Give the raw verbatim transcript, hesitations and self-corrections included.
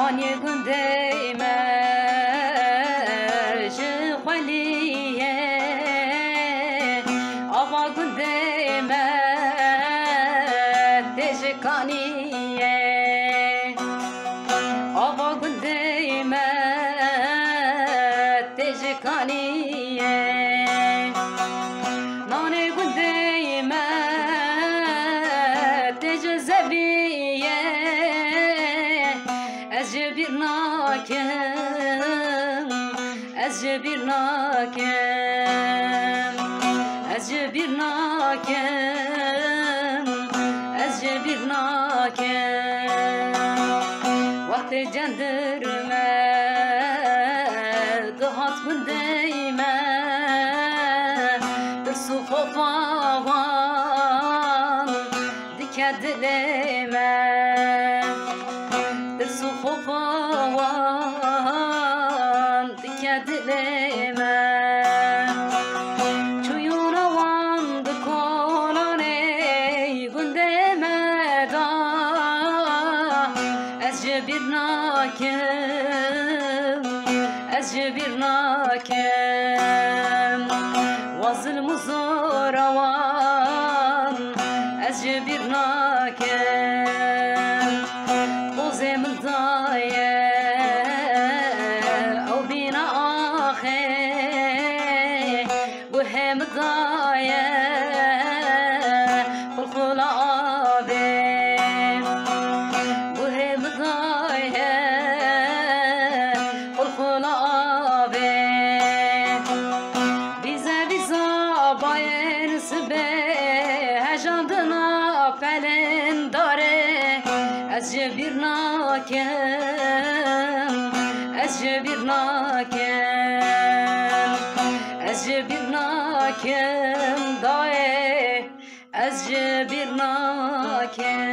Kanî gundê me ji xwelî ye, ava gundê me tê ji kanî ye. Ava gundê me tê ji kanî ye. Nanê gundê me tê ji zevî ye. Ez ji bîr nakim, ez ji bîr nakim, ez ji bîr nakim, ez ji bîr nakim. Wextê cendir me dihat gundê me, tirs û xofa wan dike dilê me. Tirs û xofa wan dike dilê me. Çûyûna wan di kolanê gundê me da. Ez ji bîr nakim, ez ji bîr nakim. Wa zilm û zora wan ez ji bîr nakim. Pozê min daye ew bîna axê. Guhê min daye xulxula avê. Guhê min daye xulxula avê. Vîze vîza bayên sibê hejandina pelên darê. Ez ji bîr nakim, ez ji bîr nakim, ez ji bîr nakim dayê, ez ji bîr nakim.